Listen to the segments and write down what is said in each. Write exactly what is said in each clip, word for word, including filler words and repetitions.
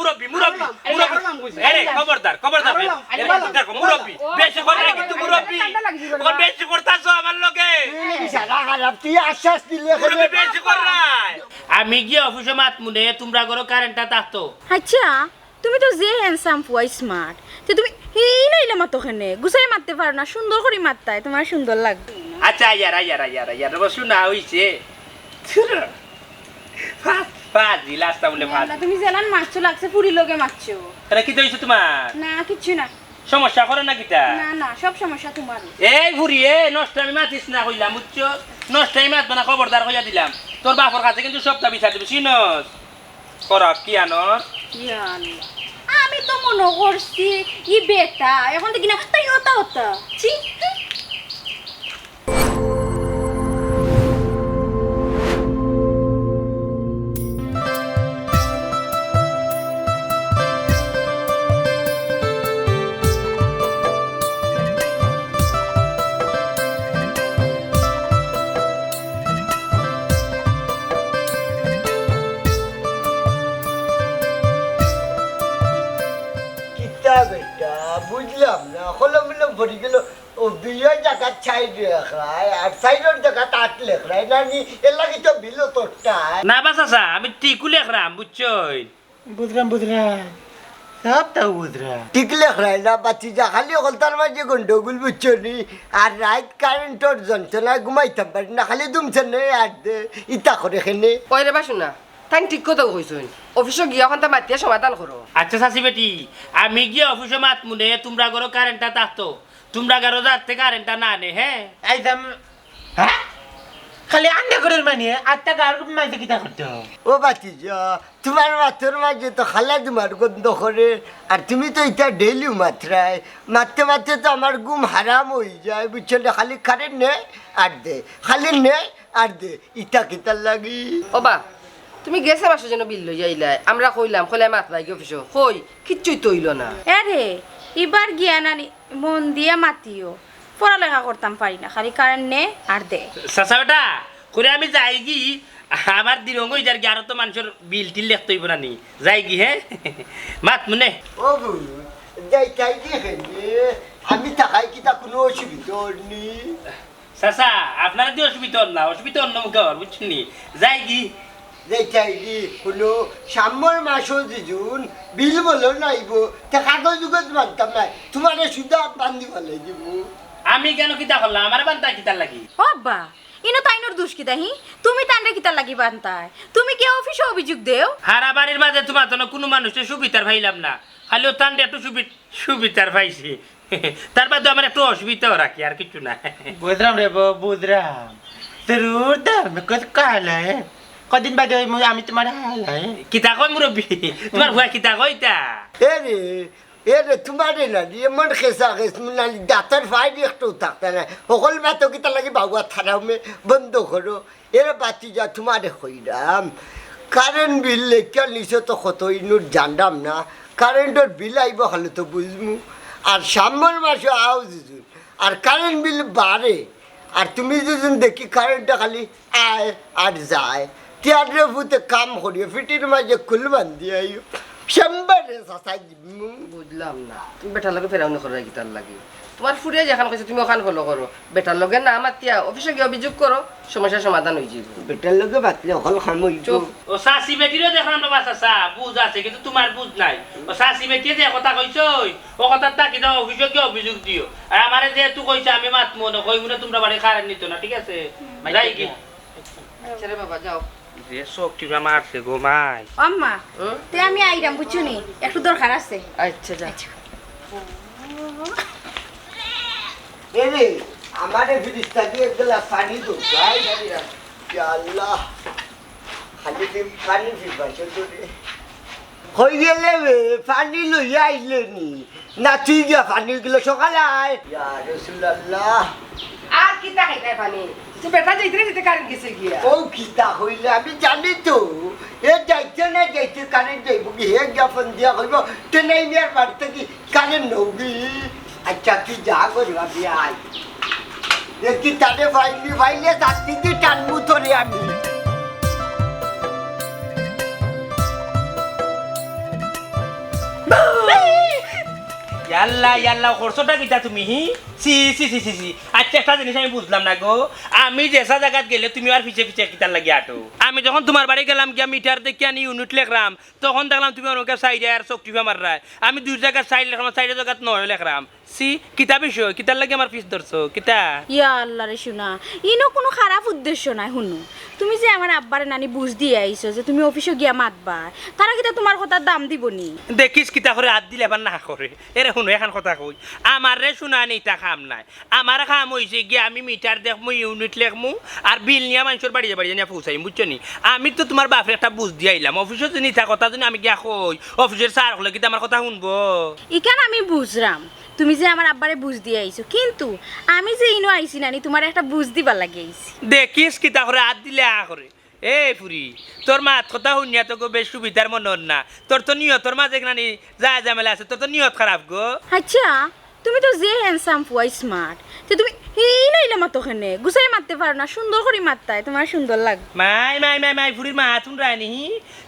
মুরব্বি, মুরব্বি, আরে, মুরব্বি। আরে, আরে, খবরদার, খবরদার। আরে, আরে, দেখো, মুরব্বি। ও, বেশি করে না কিন্তু মুরব্বি। ঠান্ডা লাগি যাইবো না। বেশি করতাছো আমার লগে। এই ইশারা খারাপ, তুই আশ্বাস দিলে মুরব্বি কেনে? বেশি কর না। আমি গিয়া অফিসো মাতমুনে, তুমরা ঘরো কারেন্টটা থাকতো। আচ্ছা, তুমি তো যে handsome পুয়া, smart, তে তুমি হি নাইলে মাতো কেনে? গুছাই মাততে পারো না, সুন্দর করি মাততায়, তুমার সুন্দর লাগতো। আচ্ছা, আইয়ার, আইয়ার, আইয়ার, আইয়ার, বসো না, অইছে। ফা-, ফাজিল, আস্তা বলে ফাজিল। আল্লাহ, তুমি যেলান মাতছো লাগছে, ফুরির লগে মাতছো। আরে, কিতা অইছে তুমার? না, কিচ্ছু না। সমস্যা করে না কিতা? না, না, সব সমস্যা তুমার। এই ফুরি, এ, নষ্টামি মাতিস না কইলাম, বুঝছো? নষ্টামি মাতবে না, খবরদার কইয়া দিলাম। তোর বাপর কাছে কিন্তু সবটা বিচার দিবি, চিনস? করা কি আনর? ইয়া আল্লাহ, আমি তো মনো করছি ই বেটা, এখন দেখি না, তাই ওতা ওতা। ছি, হুম। কিতা বেটা, বুঝলাম না, কলম মিলম পড়ি গেল। ও দুইও জাগাত সাইড লেখরায়, আর সাইডর জাগাত আট লেখরায়, না নি, এর লাগি তো বিলো তোরটায়। না বা চাচা, আমি ঠিকউ লেখরাম, বুঝছইন? বুঝরাম, বুঝরাম, সব তাও বুঝরাম। ঠিক লেখরায় না, বাতি যা খালি হকলতার মাঝে গন্ডগোল, বুঝছো নি? আর রাইত কারেন্টর যন্ত্রণায় ঘুমাইতাম পারি না, খালি দুমছে নে আর দে, ইতা করে কেনে। ওই রে বাসু না, তাই ঠিক কথা কইছইন। অফিসো গিয়া অখানতা মাতিয়া সমাধান করো। আচ্ছা চাচি বেটি, আমি গিয়া অফিসো মাতমুনে, তুমরা ঘরো কারেন্টটা থাকতো। তুমরা গারো যাতে কারেন্টটা না নে, হ্যাঁ? আইতাম, হ্যাঁ? খালি আন্ডা করের মানে, আত্মা গার মাঝে কিতা করতে? ও বাতি যা, তুমার মাতর মাঝে তো খালা তুমার গন্ধ করে, আর তুমি তো ইতা ডেইলি মাতরায়। মাততে মাততে তো আমার ঘুম হারাম অই যায়, বুঝছো না? খালি কারেন্ট নে আর দে, খালি নে আর দে, ইতা কিতার লাগি? ও বা, তুমি গেছে মাসে যেন বিল লইয়া আইলায়, আমরা কইলাম, কইলায় মাত ভাই অফিসো, কই, কিচ্ছুই তো অইলো না। এরে, ইবার গিয়া নানি মন দিয়া মাতিও, পড়ালেখা করতাম পারি না, খালি কারেন্ট নে আর দে। চাচা বেটা, করে আমি যাইগি, আমার দিরঙ্গ ইদার গিয়া আরো তো মানষর বিল টিল লেখতে অইবো না নি, যাইগি, হ্যাঁ? মাতমুনে। ও বউ, যাইতায় কি হেনে? আমি থাকায় কিতা কুনু অসুবিধা অর নি? চাচা, আপনারে দি অসুবিধা অর না, অসুবিধা অন্য মুখে অর, বুঝছইন নি? যাইগি। যাইতায় কি, কুনু সামর মাসো দিছুন, বিল বলো নাইবো, তে কাগজ উগজ বানতাম নায়, তুমারে সুদা বান্ধি ফালাই দিমু। আমি কেন কিতা করলাম? আমারে বানতায় কিতার লাগি? ও আব্বা, ইনো তাইনর দুষ কিতা হি? তুমি তানরে কিতার লাগি বানতায়? তুমি গিয়া অফিসো অভিযোগ দেও। হারা বাড়ির মাঝে তুমার জন্য কুনু মানুষরে সুবিধার পাইলাম না, খালি ও তানরে একটু সুবি-, সুবিধার পাইছি। তার বাদে আমার একটু অসুবিধা রাখি, আর কিচ্ছু না। বুঝরাম রে বউ, বুঝরাম। জরুর দাম কত কাল হে। কদিন বাদে ওই মু-, আমি তুমার হাল হে। কিতা কয় মুরব্বি? তুমার হুয়া কিতা কয় ইতা? এ রে, এ রে, তুমারে না রে, এমন খেসা খেস মুনালি দাঁতর ফাইল একটু থাকতা না। হকল মাতো কিতা লাগি বাবুয়া থারাও মে বন্ধ করো। এরে বাতি যা তুমারে কইরাম, কারেন্ট বিল লেখিয়া নিছো তো কত ইনুর জানরাম না, কারেন্টর বিল আইবো খালি তো বুঝমু। আর সামর মাসো আও যুজুন, আর কারেন্ট বিল বাড়ে, আর তুমি যুজুন দেখি কারেন্টটা খালি আয় আর যায়। তিয়াররে ফুতে কাম করিও, ফিটির মাঝে কুল বান্ধিয়া আইও। সেম্বারে চাচাই দিমু। বুঝলাম না, তুমি বেটার লগে ফেরাউনি করো কিতার লাগি? তুমার ফুরিয়ে যেখান কইছে তুমি ওখান ফলো করো। বেটার লগে না মাতিয়া অফিসো গিয়া অভিযোগ করো, সমস্যার সমাধান অই যাইবো। বেটার লগে মাতলে হকল কাম অইবো। চুপ। ও চাচি বেটিরও দেখলাম বাবা চাচা, বুঝ আছে কিন্তু তুমার বুঝ নাই। ও চাচি বেটিয়ে যে কথা কইছই, ও কথার তাকি দাও, অফিসো গিয়া অভিযোগ দিও। আর আমারে যেহেতু কইছে আমি মাতমু না, কইমু না তুমরা বাড়ি কারেন্ট নিতো না, ঠিক আছে? যাইগি। আচ্ছা রে বাবা, যাও। যে চোখ টিপা মারছে গো মাই। ও আম্মা, হুম? তে আমি আইরাম, বুঝছো নি? একটু দরকার আছে। আচ্ছা, যা। আচ্ছা। এ রে, আমারে ফিরিস্তা দিয়ে এক গ্লাস পানি দাও, ভাই। ইয়া আল্লাহ, খালি তুমি পানি ফিরবা, চল তো রে। কই গেলে বে? পানি লইয়া আইলে নি? না তুই গিয়া পানি গিলা সকালে আয়। ইয়া রাসূলুল্লাহ। আর কিতা খাইতায় পানি? যে বেটা যাইতে না যাইতে কারেন্ট গেছে গিয়া। ও কিতা কইলে আমি জানি তো। এ যাইতে না যাইতে কারেন্ট যাইবো কি? হে গিয়া ফোন দিয়া কইবো, "তে নাই মিয়ার বাড়ি থাকি কারেন্ট নবি।" আচ্ছা, তুই যা করি ভাবি আয়। এ কি তারে ফাইলি ফাইলে চাকরিতে টানবো তোরে আমি। আল্লাহ, ইয়া আল্লাহ, করছোটা কিতা তুমি, হি? ছি, ছি, ছি, ছি, ছি। আচ্ছা, একটা জিনিস আমি বুঝলাম না গো। আমি যেছা জাগাত গেলে তুমি আর পিছে পিছে কিতার লাগি আটো? আমি যখন তুমার বাড়ি গেলাম গিয়া মিটার দেখিয়া আনি ইউনিট লেখরাম, তখন দেখলাম তুমি অনকে চাইরায় আর চোখ টিপা মাররায়। আমি দুই জাগাত চাইর লেখরাম, চাইর জাগাত নয় লেখরাম। ছি, কিতা বিষয়? কিতার লাগি আমার পিছ ধরছো? কিতা? ইয়া আল্লাহ রে সোনা, ইনো কুনু খারাপ উদ্দেশ্য নায়। হুনো, তুমি যে আমার আব্বারে নানি বুঝ দিয়া আইছো যে তুমি অফিসো গিয়া মাতবায়, তারা কিতা তুমার কথার দাম দিবো নি? দেখিস কিতা করে আত দিলে আবার না করে। এরে হুনো, এখান কথা কই, আমারে শুনানি ইতা কাম নায়। আমার কাম অইছে গিয়া আমি মিটার দেখমু, ইউনিট লেখমু, আর বিল নিয়া মানষর বাড়িয়ে বাড়িয়ে নিয়া পৌঁছাইমু, বুঝছো নি? আমি তো তুমার বাপরে একটা বুঝ দিয়া আইলাম, অফিসো যদি ইতা কথা যদি আমি গিয়া কই, অফিসর স্যার অকলে কিতা আমার কথা হুনবো? ইখান আমি বুঝরাম, তুমি যে আমার আব্বারে বুঝ দিয়া আইছো, কিন্তু আমি যে ইনো আইছি নানি, তুমারে একটা বুঝ দিবার লাগি আইছি। দেখিস কিতা করে আত দিলে আ করে। এ ফুরি, তোর মাত কথা হুনিয়া তো গো বেশ সুবিধার মনে অর না। তোর তো নিয়তর মাঝে নানি যায় ঝামেলা আছে, তোর তো নিয়ত খারাপ গো। আচ্ছা, তুমি তো যে handsome ফুয়া, smart, তে তুমি ইনো ইলা মাতো কেনে? গুছাই মাততে পারো না, সুন্দর করি মাততায়, তুমার সুন্দর লাগে। মাই, মাই, মাই, মাই, ফুরির মাত হুনরায় নি?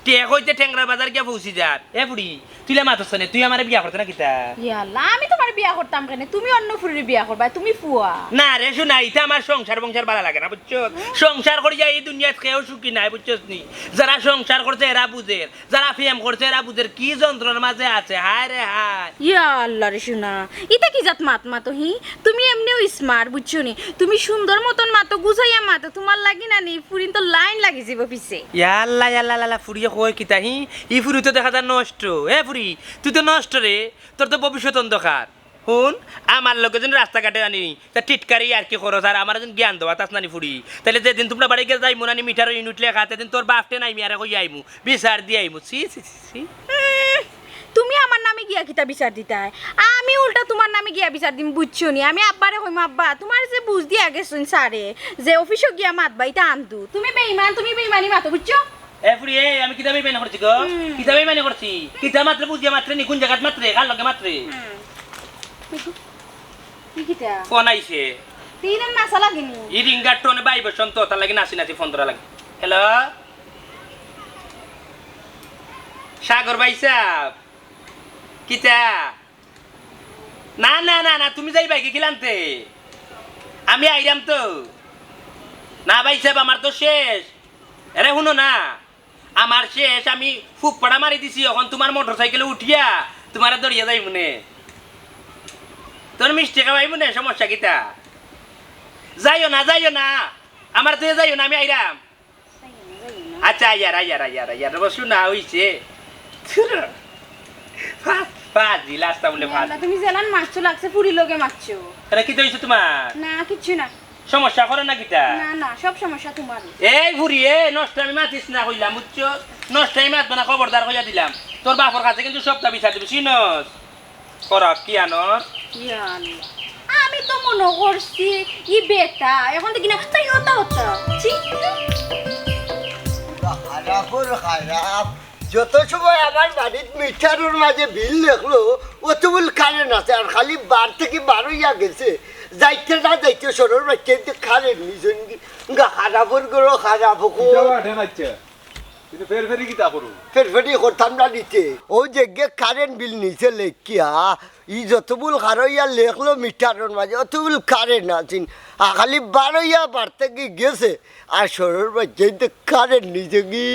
টেক অইতে টেংরার বাজার গিয়া পৌঁছি যার। এ ফুরি, তুই ইলা মাতস কেনে? তুই আমারে বিয়া করতে না কিতা? ইয়া আল্লাহ, আমি তুমারে বিয়া করতাম কেনে? তুমি অন্য ফুরিরে বিয়া করবায়, তুমি ফুয়া। না রে সোনা, ইতা আমার সংসার বংসার ভালা লাগে না, বুঝছো? সংসার করিয়া ই দুনিয়াত কেউ সুখী নায়, বুঝছস নি? যারা সংসার করছে এরা বুঝের, যারা প্রেম করছে এরা বুঝের কি যন্ত্রণার মাঝে আছে, হায় রে হায়। ইয়া আল্লাহ রে সোনা, ইতা কি জাত মাত মাতো হি? তুমি এমনেউ smart, বুঝছো নি? তুমি সুন্দর মতন মাতো, গুছাইয়া মাতো, তুমার লাগি নানি ফুরিন তো লাইন লাগি যাইবো পিছে। ইয়া আল্লাহ, ইয়া আল্লাহ, ইয়া আল্লাহ, ফুরিয়ে কয় কিতা হি? ই ফুরি তো দেখা যায় নষ্ট। এ ফুরি, তুই তো নষ্ট রে, তোর তো ভবিষ্যৎ অন্ধকার। হুন, আমার লগে যেন রাস্তাঘাটে আনি, তা টিটকারি আর কি করস, আর আমারে যেন জ্ঞান দেওয়াত আস নানি ফুরি। তাইলে যেদিন তুমরা বাড়ি গিয়া যাইমু নানি মিটারো ইউনিট লেখা, তেদিন তোর বাপরে নাই মিয়ারে কইয়া আইমু, বিচার দিয়া আইমু। ছি, ছি, ছি, ছি। উম, তুমি আমার নামে গিয়া কিতা বিচার দিতায়? আমি উল্টা তুমার নামে গিয়া বিচার দিমু, বুঝছো নি? আমি আব্বারে কইমু, "আব্বা, তুমারে যে বুঝ দিয়া গেছইন স্যারে, যে অফিসো গিয়া মাতবা, ইতা আন্দু।" তুমি বেইমান, তুমি বেইমানি মাতো, বুঝছো? এ ফুরি, এ, আমি কিতা বেইমানি করছি গো? হুম। কিতা বেইমানি করছি? কিতা মাতরে বুঝিয়া মাতরে নি, কুন জাগাত মাতরে, কার লগে মাতরে? হুম। ই কিতা? ফোন আইছে। তিন নাসা লাগেনি। ই রিঙ্গার টোনে ভাইব্রেশন তো, তার লাগি নাচি নাচি ফোন ধরা লাগে। হ্যালো? সাগর ভাই সাহেব? কিতা? না, না, না, না, তুমি যাইবায় গি কিলান্তে? আমি আইরাম তো। না ভাই সাহেব, আমার তো শেষ। এরে হুনো না, আমার শেষ, আমি ফুকপাড়া মারি দিছি, অখন তুমার মোটরসাইকেলো উঠিয়া তুমারে ধরিয়া যাইমুনে। তোর মিষ্টি খাওয়াইমুনে, সমস্যা কিতা? যাইও না, যাইও না, আমারে থইয়া যাইও না, আমি আইরাম। আচ্ছা, আইয়ার, আইয়ার, আইয়ার, আইয়ার, বসু না অইছে। ফা-, ফাজিল, আস্তা বলে ফাজিল। আল্লাহ, তুমি যেলান মারছো লাগছে, ফুরির লগে মারছো। আরে, কিতা অইছে তুমার? না, কিচ্ছু না। সমস্যা করে না কিতা? না, না, সব সমস্যা তুমার। এই ফুরি, এ, নষ্ট আমি মাতিস না কইলাম, বুঝছো? নষ্ট আমি মাতবে না, খবরদার কইয়া দিলাম। তোর বাপর কাছে কিন্তু সবটা বিচার দিবি, চিনস? করা কি আনর? ইয়া আল্লাহ। আমি তো মনো করছি ই বেটা, অখন দেখি না, তাই ওটা ওটা। ছি। খারাপর খারাপ। যত সময় আমার বাড়িত মিটারর মাঝে বিল লেখলো, অতবুল কারেন্ট আছে, আর খালি বার থাকি বারইয়া গেছে। যাইতে না যাইতে সরর বাচ্চা কিন্তু কারেন্ট নিছইন গি। গা খারাপর গরো খারাপ হকো। ইটা বাটে না ইচ্ছা। কিন্তু ফেরফেরি কিতা করু? ফেরফেরি করতাম না নিতে। ও যে গে কারেন্ট বিল নিছে লেখিয়া, ই যতবুল খারইয়া লেখলো মিটারর মাঝে, অতবুল কারেন্ট আছিন। আ, খালি বারইয়া বাড়তে কি গেছে, আর সরর বাচ্চা কিন্তু কারেন্ট নিছে কি?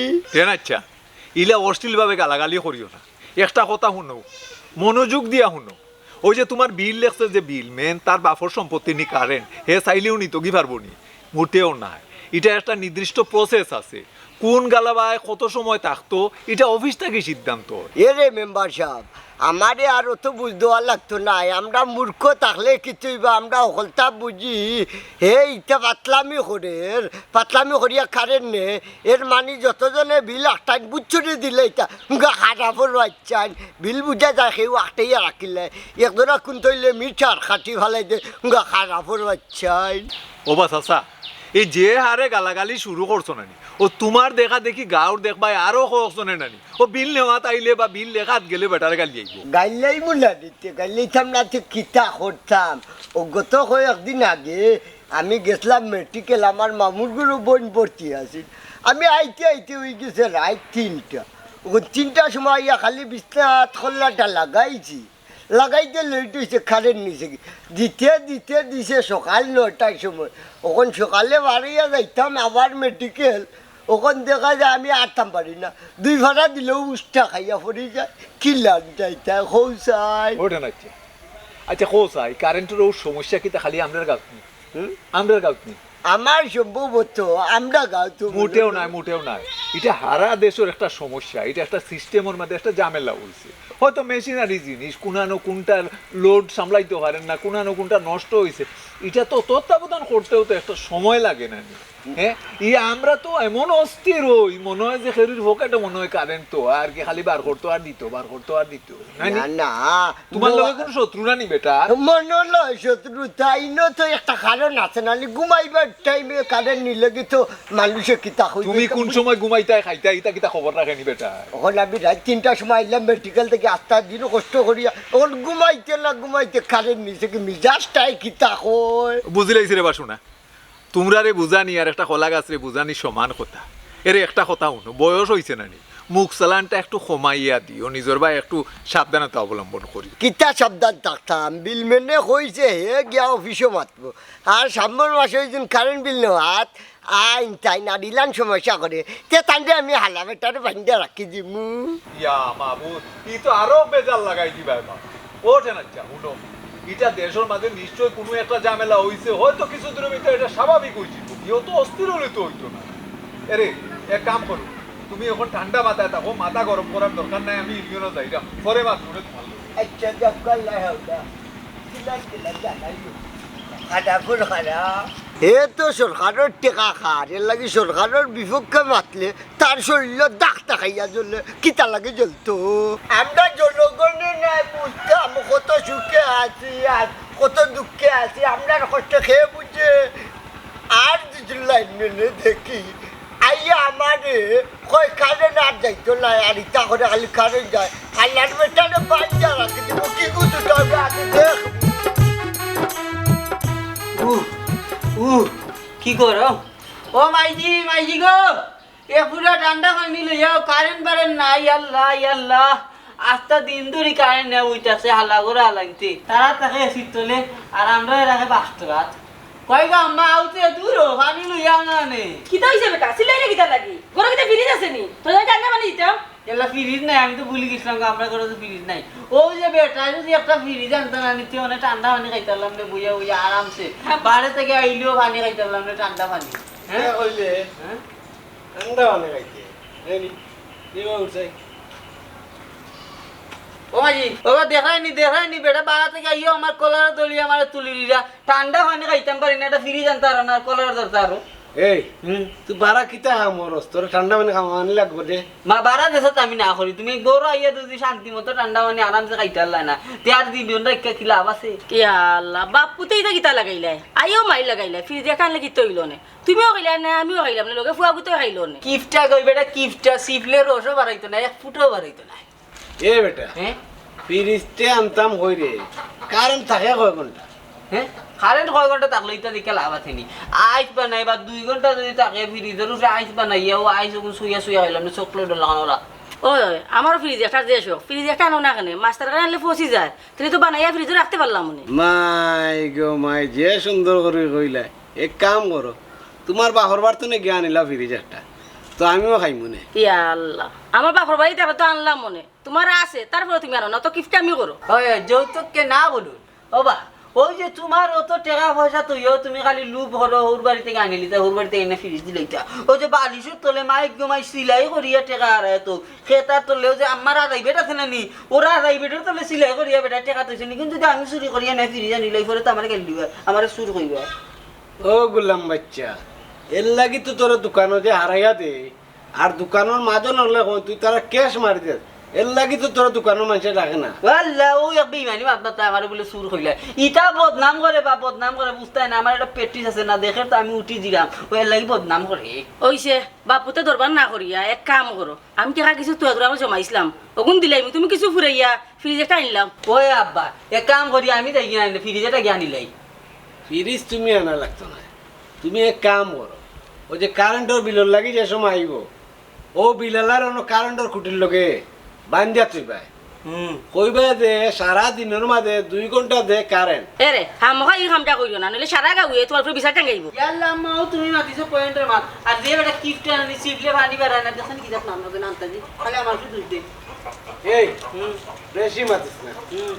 এ না আচ্ছা, ইলা অশ্লীলভাবে গালাগালি করিও না। একটা কথা হুনো, মনোযোগ দিয়া হুনো। ওই যে তুমার বিল লেখছে যে বিলম্যান, তার বাপর সম্পত্তি নি কারেন্ট, হে চাইলেও নিতো কি পারবো নি? মোটেও নায়। ইটা একটা নির্দিষ্ট প্রসেস আছে, কোন গালাবায় কত সময় থাকতো, ইটা অফিস থাকি সিদ্ধান্ত। এরে মেম্বার সাব, আমারে আর অত বুঝ দেওয়া লাগতো নায়, আমরা মূর্খ থাকলে কিচ্ছু অইবা, আমরা হকলতা বুঝি। হে ইটা পাতলামি করের, পাতলামি করিয়া কারেন্ট নে, এর মানি যতজনে বিল আটটাইন বুঝছুটি দিলে ইটা, উঙ্গা খারাপর বাচ্চাইন, বিল বুঝা যায় কেউ আটটাইয়া রাখিলে, একজনা কুন তইলে মিটার কাটি ফালাই দে, উঙ্গা খারাপর বাচ্চাইন। ও বা চাচা, এই যে হারে গালাগালি শুরু করছো নানি, ও তুমার দেখা দেখি গাঁওর দেখবায় আরো কয়েকজনে নানি, ও বিল নেওয়াত আইলে বা বিল লেখাত গেলে বেটারে গালি আইবো। গাইল্লাইমু না দিতে, গাইল্লাইতাম না তে কিতা করতাম। ও গত কয়েকদিন আগে আমি গেছলাম মেডিকেল, আমার মামুর ঘরো বইন ভর্তি আছিল। আমি আইতে আইতে অই গেছে রাইত তিনটা। ও তিনটার সময় আইয়া খালি বিছনাত খল্লাটা লাগাইছি। লাগাইতে লেট অইছে, কারেন্ট নিছে কি? দিতে দিতে দিছে সকাল নয়টার সময়। অখন সকালে বারইয়া যাইতাম আবার মেডিকেল, অখন দেখা যায় আমি আরতাম পারি না। দুই ফাড়া দিলেও উষ্টা খাইয়া পড়ি যায়। কিলান যাইতা, কও চাই। ওঠে না, আচ্ছা। আচ্ছা, কও চাই, কারেন্টর অউ সমস্যা কিতা খালি আমরার গাঁওত নি? হুম? আমরার গাঁওত নি? আমার সম্ভবত আমরার গাঁওত মনে মোটেও হয়। নায়, মোটেও নায়। ইটা হারা দেশর একটা সমস্যা, ইটা একটা সিস্টেমর মাঝে একটা ঝামেলা অইছে। হয়তো মেশিনারি জিনিস, কুনানো কুনটা লোড সামলাইতো পারের না, কুনানো কুনটা নষ্ট অইছে, ইটা তো তত্ত্বাবধান করতেও তো একটা সময় লাগে না নি? হ্যাঁ, ই আমরা তো এমন অস্থির অই, মনে হয় যে কেউর পকেটো মনে হয় কারেন্ট তো, আর কি খালি বার করতো আর দিতো, বার করতো আর দিতো। না নি? না, না। তুমার লগে কুনু শত্রু না নি বেটা? মনো লয় শত্রু, তাইন তো একটা কারণ আছে না নি, ঘুমাইবার টাইমে কারেন্ট নিলে কি তো মানুষে কিতা কইবে? তুমি কুন সময় ঘুমাইতায়, খাইতায়, ইতা কিতা খবর রাখে নি বেটা? অখন আমি রাইত তিনটার সময় আইলাম মেডিকেল থাকি, আস্তা দিন কষ্ট করিয়া, অখন ঘুমাইতে না ঘুমাইতে কারেন্ট নিছে কি, মিজাজটাই কিতা কয়? বুঝিলাইছি রে বাসু না। তুমরারে বুঝানি আর একটা কলা গাছরে বুঝানি সমান কথা। এরে একটা কথা হুনো, বয়স অইছে না নি? মুখ চালানটা একটু কমাইয়া দিও, নিজর বায় একটু সাবধানতা অবলম্বন করি। কিতা সাবধান থাকতাম? বিলম্যানে কইছে হে গিয়া অফিসো মাতবো, আর সামনর মাসে ওই দিন কারেন্ট বিল নেওয়াত আইন তাইন আর ইলান সমস্যা করে, তে তানরে আমি হালা বেটারে বাইন্ধা রাখি দিমু। ইয়া মাবুদ, ই তো আরো বেজার লাগাই দিবায় বা। ওঠে না, আচ্ছা, হুনো, ইটা দেশর মাঝে নিশ্চয় কুনু একটা ঝামেলা অইছে, হয়তো কিছু দিনর ভিতরে ইটা স্বাভাবিক অইযিবো। ইও তো অস্থির অইলে তো অইতো না। এরে, এক কাম করো, তুমি অখন ঠান্ডা মাথায় থাকো, মাথা গরম করার দরকার নাই, আমি ইউনিয়নো যাইরাম, পরে মাত করে তুমার লগে। আচ্ছা, যাক, আল্লাহ হাওলা। কিলা, কিলা, জানাই। খারাপ হলো খারাপ। হে তো সরকারর টেকা খার, এর লাগি সরকারর বিপক্ষে মাতলে তার শরীরো দাগ দেখাইয়া জ্বলে, কিতা লাগি জ্বলতো? আমরা জনগণে নাই বুঝতাম কত সুখে আছি আর কত দুঃখে আছি, আমরার কষ্ট কে বুঝে? আর দুজন লাইন মেনে দেখি, আইয়া আমারে কয় কারেন্ট আর যাইতো না, আর ইতা করে খালি কারেন্ট যায়। আল্লাহর বেটারে বাইন্ধা রাখি দিমু, কি করতে হবে আগে দেখ। উহ, উহ, কি করো? ও মাইজি, মাইজি গো, এ পুরা ঠান্ডা পানি লইয়াও, কারেন্ট বারেন্ট নাই, আল্লাহ, আল্লাহ। আস্তা দিন ধরি কারেন্ট নাই, ওই থাকছে হালা করে হালাইতে। তারা থাকে এসির তলে, আর আমরা এরাকে বাস্তরাত। কই গো আম্মা, আউতে দূর ও, পানি লইয়া না নে। কিতা অইছে বেটা? চিল্লাইরে কিতা লাগি? ঘরো কিতা ফ্রিজ আছে নি? তোর ঠান্ডা পানি দিতাম। এলা ফ্রিজ নাই, আমি তো ভুলি গেছিলাম গো, আমরার ঘরো তো ফ্রিজ নাই। ওই যে বেটা, যদি একটা ফ্রিজ আনতা না নি, তে অনে ঠান্ডা পানি খাইতাম নে বইয়া বইয়া আরামসে। বারে থাকি আইলেও পানি খাইতাম নে ঠান্ডা পানি। হ্যাঁ? কে কইলে? হ্যাঁ? ঠান্ডা পানি খাইতে। এই নি, কি বা উঠছে? ও মাইজি, ও দেখরায় নি, দেখরায় নি, বেটা বারা থাকি আইয়া আমার কলার দলি আমারে তুলি দিরা। ঠান্ডা পানি খাইতাম পারি না, একটা ফ্রিজ আনতা পারো না, কলার ধরতা পারো। এই, হুম। তুই বারা কিতা কাম করস? তোর ঠান্ডা পানি খাওয়ানি লাগবো রে। মা, বারা দেশত আমি না করি, তুমি ঘরো আইয়া যদি শান্তি মতো ঠান্ডা পানি আরামসে খাইতায় পারলায় না, তে আর জীবন রাখিয়া কি লাভ আছে? ইয়া আল্লাহ, বাপ পুতে ইতা কিতা লাগাইলায়? আইও মাইর লাগাইলায়, ফ্রিজ আনলে কিতা অইলো নে? তুমিও খাইলায় না, আমিও খাইলাম না, লগে ফুয়াগুতেও খাইলো নে। কিফটা কই বেটা, কিফটা, সিফলে রসও বারাইতো না, এক ফুটাও বারাইতো না। এ বেটা, হ্যাঁ? ফ্রিজটা আনতাম কই রে? কারেন্ট থাকে কয় ঘন্টা? হ্যাঁ? কারেন্ট কয় ঘন্টা থাকলে ইতা দেখে লাভ আছে নি? আইস বানাই বা দুই ঘন্টা যদি থাকে ফ্রিজর উপরে আইস বানাইয়া, ও আইস অখন শুইয়া শুইয়া খাইলাম না, চকলেট লাগানো ওরা। ওই, ওই, আমারও ফ্রিজ একটা যে শখ, ফ্রিজ একটা আনো না কেনে? মাস্টার কারে আনলে ফসি যায়, তাইলে তো বানাইয়া ফ্রিজো রাখতে পারলাম নে। মাই গো মাই, যে সুন্দর করি কইলায়। এক কাম করো, তুমার বাপর বাড়ি থনে গিয়া আনিলাও ফ্রিজ একটা, তো আমিও খাইমু নে। ইয়া আল্লাহ, আমার বাপর বাড়ি থাকলে তো আনলাম নে, তুমার আছে, তারপরে তুমি আনো না, তো কিফটা আমি করো। ওই, ওই, যৌতুককে না বলুন। ও বা, ওই যে তুমার অত টেকা পয়সা থইয়াও তুমি খালি লুভ করো, হউর বাড়ি থাকি আনিলিতায়, হউর বাড়ি থাকি এনে ফ্রিজ দিলাইতায়। ওই যে বালিশর তলে মাইক গো মাই সিলাই করিয়া টেকা হারায় তো, খেতার তলে ওই যে আমার আদাই বেটা আছে না নি, ওরা আদাই বেটার তলে সিলাই করিয়া বেটা টেকা থইছে নি, কিন্তু যদি আমি চুরি করিয়া না ফ্রিজ আনিলাই, পরে তো আমারে গাইল দিবা, আমারে চুর কইবা। ও গুলাম বাইচ্চা, এর লাগি তো তোর দোকানো যে হারাইয়া দে, আর দোকানর মাঝে নলে কই তুই তারা ক্যাশ মারি দে, এর লাগি তো তোর দোকানর মানষে ডাকে না। আল্লাহ, ও এক বেইমানি বাপ, বাপ, তাই আমারে বুলে চুর কইলা। ইতা বদনাম করে বা বদনাম করে বুঝতায় না, আমার একটা প্র্যাকটিস আছে না, দেখে তো আমি উঠি দিলাম, ও এর লাগি বদনাম করে। ওইছে, বাপুতে দরবার না করিয়া এক কাম করো, আমি টেকা কিছু তুয়া তুরা জমাইছলাম, অগুন দিলাইমু, তুমি কিছু ফুরাইয়া ফ্রিজ একটা আনলাও। ওই আব্বা, এক কাম করি, আমি যাই গিয়া আনলে ফ্রিজ একটা গিয়া আনিলাই। ফ্রিজ তুমি আনা লাগতো না, তুমি এক কাম করো, ওই যে কারেন্টর বিলর লাগি যে সময় আইবো, ও বিল আলার অনো কারেন্টর খুঁটির লগে বান্ধিয়া থইবায়, হুম। কইবা যে সারা দিনর মাঝে দুই ঘন্টা যে কারেন্ট। এরে, খামোখা ই কামটা করিও না, নাইলে সারা গাউয়ে তুমার উপরে বিচার টাঙ্গাইবো। ইয়াল্লা আম্মা, অউ তুমি মাতিছো পয়েন্টর মাত। আর যে বেটা কিপটা আনি, সিফলে পানি বাড়ায় না, দেখছনি কিতা নাম রাখে না আন্তাজি? খালি আমার শুধু দে। এই, হুম। বেশি মাতিস না। হুম।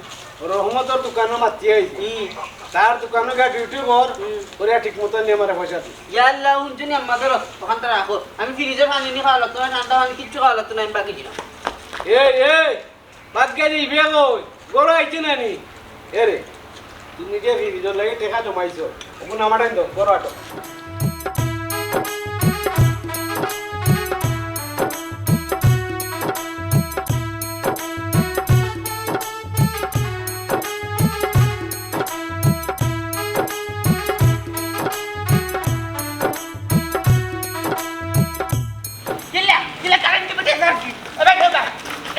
রহমতর দোকানো মাতি আইছি। হুম। তার দোকানো গিয়া ডিউটি কর, হুম। করিয়া ঠিক মতো নিয়া আমারে পয়সা দিস। ইয়াল্লা, হুনছনি আম্মা, ধরো, অখানতা রাখো। আমি ফ্রিজর পানি নি খাওয়া লাগতো না, ঠান্ডা পানি কিচ্ছু খাওয়া লাগতো না, আমি বাকি দিলাম। এই, এই, বাদ গেলি বিয়া কই? গরু আইছে না নি? এরে, তুমি যে ফ্রিজর লাগি টেকা জমাইছো, অখন আমার টাইম দাও, গরু আটো। কিলা, কিলা কারেন্ট টিপে দেখ আর কি। এ ভাই, এ ভাই,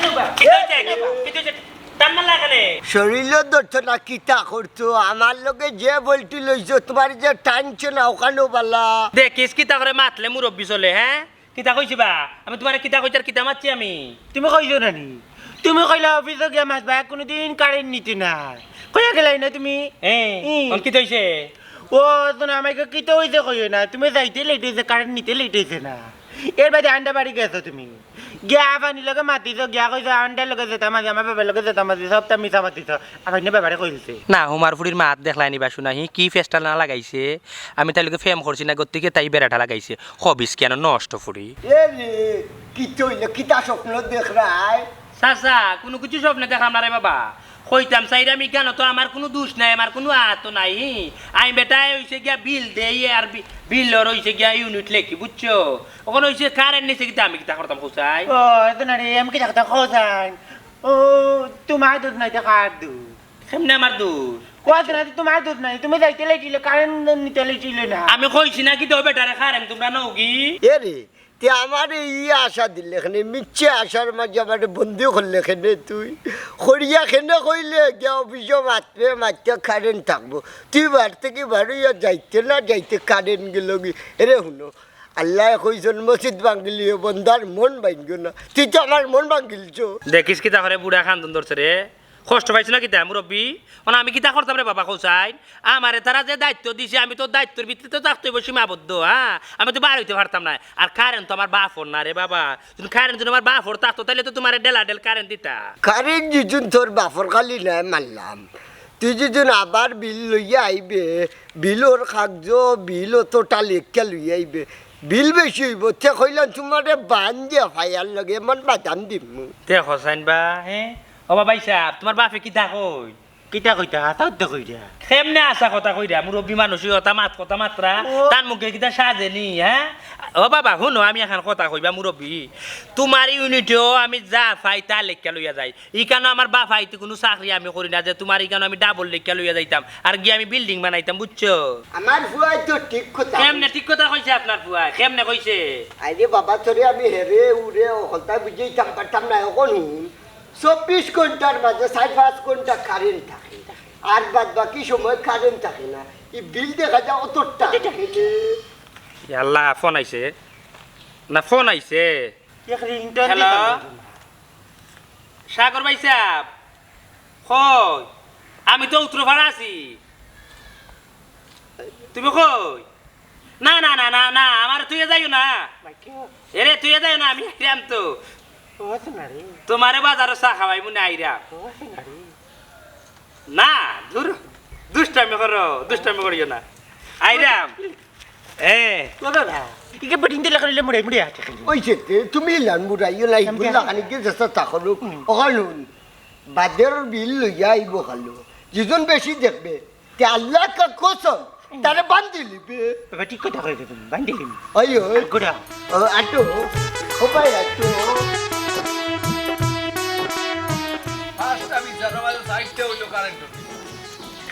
এ ভাই। কিতা অইছে? কিতা অইছে? টান মারলা কেনে? শরীরও ধরতো না, কিতা করতো? আমার লগে যে বল্টি লইছো, তুমার যে টানছে না, অখানও বালা। দেখিস কিতা করে মাতলে মুরব্বি চলে, হে? কিতা কইছি বা? আমি তুমারে কিতা কইছি আর কিতা মাতছি আমি? তুমি কইছো না নি? তুমি কইলা অফিসো গিয়া মাতবায়, কুনুদিন কারেন্ট নিতে না। কইয়া গেলায় না তুমি? এ, ই। অখন কিতা অইছে? ও, হুনো, আমারে কিতা অইছে কইও না। তুমি যাইতে লেট অইছে, কারেন্ট নিতে লেট অইছে না। এর বাদে আন্ডা বাড়ি গেছো তুমি। গিয়া পানির লগে মাতিছো, গিয়া কইছো, "আন্ডার লগে যেতা মাতি, আমার বাবার লগে যেতা মাতি, সবতা মিছা মাতিছো।" আবার নি বাবারে কইলছে। না, হুমার ফুড়ির মাত দেখলায় নি বা শুনা, হি কি ফেস্টাল না লাগাইছে। আমি তাইর লগে প্রেম করছি না, গতিকে তাই বেড়াটা লাগাইছে। খবিস কেন নষ্ট ফুড়ি। এ রে, কিতা অইলো, কিতা স্বপ্ন দেখরায়? চাচা, কুনু কিছু স্বপ্নে দেখরাম না রে বাবা। কইতাম চাইরাম ইখানো তো আমার কুনু দুষ নাই, আমার কুনু আতো নাই। আমি বেটায় অইছে গিয়া বিল দেই আর বি-, বিলর অইছে গিয়া ইউনিট লেখি, বুঝছো? অখন অইছে কারেন্ট নিছে কিতা, আমি কিতা করতাম কও চাই? ও, এতো না রে, আমি কিতা করতাম কও চাই? ও, তুমার দুষ নাই তো কার দুষ? কেমনে আমার দুষ? ও, এতো না, তুমার দুষ নাই, তুমি যাইতে লেট অইলে, কারেন্ট নিতে লেট অইলে না। আমি কইছি না কিতা বেটারে কারেন্ট তুমরা নওগি? এ রে, তে আমারে ই আশা দিলে কেনে, মিছে আশার মাঝে আমারে বন্দি করলে কেনে তুই? করিয়া কেনে কইলে গিয়া অফিসো মাতবে, মাততে কারেন্ট থাকবো। তুই বাড়ি থাকি বারইয়া যাইতে না যাইতে কারেন্ট গেলোগি। এরে হুনো, আল্লায় কইছন মসজিদ ভাঙ্গিলিও বন্দার মন ভাঙ্গিও না। তুই তো আমার মন ভাঙ্গিলছো। দেখিস কিতা করে বুড়া কান্দন ধরছে রে। কষ্ট পাইছো না কিতা মুরব্বি? অখন আমি কিতা করতাম রে বাবা কও চাই? আমারে তারা যে দায়িত্ব দিছে, আমি তো দায়িত্বর ভিতরে তো থাকতে অইবো সীমাবদ্ধ, হ্যাঁ? আমি তো বার অইতে পারতাম না। আর কারেন্ট তো আমার বাফর না রে বাবা। যদি কারেন্ট যদি আমার বাফর থাকতো, তাইলে তো তুমারে ডেলা ডেল কারেন্ট দিতা। কারেন্ট যেদিন তোর বাফর খালি নায় মানলাম, তুই যেদিন আবার বিল লইয়া আইবে, বিলর কাগজ, বিল অতটা লেখিয়া লইয়া আইবে, বিল বেশি অইবো, তে কইলাম তুমারে বান দিয়া ফায়ার লগে এমন বাদাম দিমু। তে হোসেন বা, হ্যাঁ? ও বাবা, ইসাব, তুমার বাফে কিতা কই? কিতা কইতা? হাছা কথা কইরা। কেমনে হাছা কথা কইরা? মুরব্বি মানুষ, ই কথা মাত, কথা মাতরা, ও। তান মুখে কিতা সাজে নি, হ্যাঁ? ও বাবা, হুনো, আমি এখান কথা কইবা মুরব্বি। তুমার ইউনিটেও আমি যা পাই তা লেখিয়া লইয়া যাই। ইখানো আমার বাফ আইতে কুনু চাকরি আমি করি না যে তুমার ইখানো আমি ডাবল লেখিয়া লইয়া যাইতাম। আর গিয়া আমি বিল্ডিং বানাইতাম, বুঝছো? আমার ফুয়ায় তো ঠিক কথা কেমনে কইছে। ঠিক কথা কইছে আপনার ফুয়ায়? কেমনে কইছে? আরে বাবা, তোরে আমি হেরে উরে অকলতা বুঝাইতাম পারতাম না, অখন হুন। চব্বিশ ঘন্টার মাঝে চাইর পাঁচ ঘন্টা কারেন্ট থাকে, আর বাদ বাকি সময় কারেন্ট থাকে না। ই বিল দেখা যায় অতটা। অতটা। এ আল্লাহ, ফোন আইছে না, ফোন আইছে। এক ringtone হ্যালো? দিতাম। সাগর ভাইসাব, কই? আমি তো উত্তরপাড়া আছি। তুমি কই? না, না, না, না, না, আমারে থুইয়া যাইও না। ভাই, কি? এরে, থুইয়া যাইও না, আমি আইরাম তো। ও, আছে না রে। তুমারে বাজারো চা খাওয়াইমু নে, আইরাম। ও, আছে না রে। না, দূর, দুষ্টামি করো, দুষ্টামি করিও না। আইরাম। এ। ও দাদা, ইকে বেটিন দিলে করিলে মুড়ে মুড়ে আছে খালি। ওই যে তে, তুমি ইলান মুড়াইও না, আমি ইগুলা দেখি। খালি কি চেষ্টা তা করো। হুম। অখান হুন, বাজারর বিল লইয়া আইবো খালো। যেজন বেশি দেখবে, তে আল্লাহ কা কসম, তারে বান্ধি লিবে। বাবা, ঠিক কথা কইছো তুমি, বান্ধি লিবে। ওই, ওই। গুড়া। ও, আটো। ও ভাই, আটো। পাঁচটা বিচার, আমার সাইডটা হইলো কারেন্ট।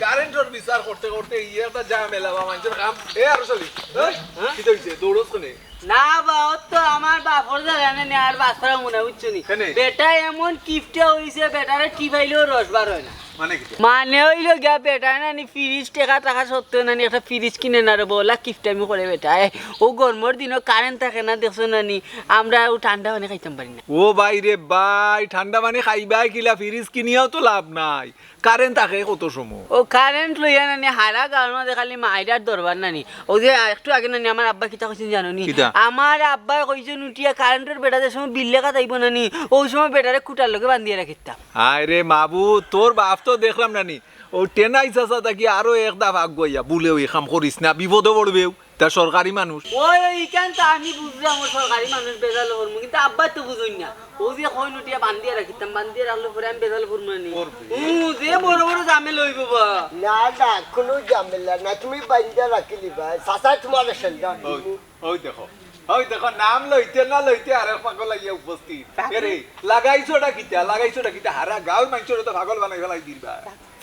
কারেন্টর বিচার করতে করতে ইয়ে একটা ঝামেলা বা মানুষের কাম। এ আরো চলি। হ্যাঁ? হ্যাঁ? কি হইছে? দৌড়স কোনে? না বা, ও তো আমার বাপর জায়গা নেই, আর বাঁচতাম মনে হয়, বুঝছো নি? কেনে? বেটা এমন কিপটা হইছে, বেটারে টিপাইলেও রস বার হয় না। মানে কিতা? মানে অইলো গিয়া বেটায় নানি ফ্রিজ, টেকা টাকা সত্ত্বেও নানি একটা ফ্রিজ কিনে না রে বা, অলা কিপটামি করে বেটায়। অউ গরমর দিনো কারেন্ট থাকে না, দেখছো নানি, আমরা অউ ঠান্ডা পানি খাইতাম পারি না। ও ভাই রে ভাই, ঠান্ডা পানি খাইবায় কিলা, ফ্রিজ কিনিয়াও তো লাভ নাই, কারেন্ট থাকে কত সময়। অউ কারেন্ট লইয়া নানি হারা গাঁওর মাঝে খালি মাইর আর দরবার নানি। অউ যে একটু আগে নানি আমার আব্বা কিতা কইছইন জানো নি? কিতা? আমার আব্বায় কইছইন উঠিয়া কারেন্টর বেটা যে সময় বিল লেখা যাইবো নানি, অউ সময় বেটারে খুটার লগে বান্ধিয়া রাখিতাম। হায় রে মাবুদ, তোর বাপ তো দেখলাম নানি, অউ টেনাই চাচা থাকি আরো এক ধাপ আগুয়াইয়া, বুলে অউ কাম করিস না, বিপদো পড়বেউ, তা সরকারি মানুষ। ওই, ওই, ইখান তো আমি বুঝলাম, অউ সরকারি মানুষ বেজাল করমু, কিন্তু আব্বায় তো বুঝইন না। অউ যে কইন উঠিয়া বান্ধিয়া রাখিতাম, বান্ধিয়া রাখলে পরে আমি বেজাল করমু না নি। করবে। হুম, যে বড় বড় ঝামেলা অইবো বা। না, না, কুনু ঝামেলা না, তুমি বান্ধিয়া রাখিলিবায়, চাচায় তুমারে শেল্টার দিবো। অউ দেখো, অউ দেখো, নাম লইতে না লইতে আরেক পাগল আইয়া উপস্থিত। পাগল? এরে, লাগাইছোটা কিতা, লাগাইছোটা কিতা? হারা গাঁওর মানষরে তো পাগল বানাই ফালাই দিবা।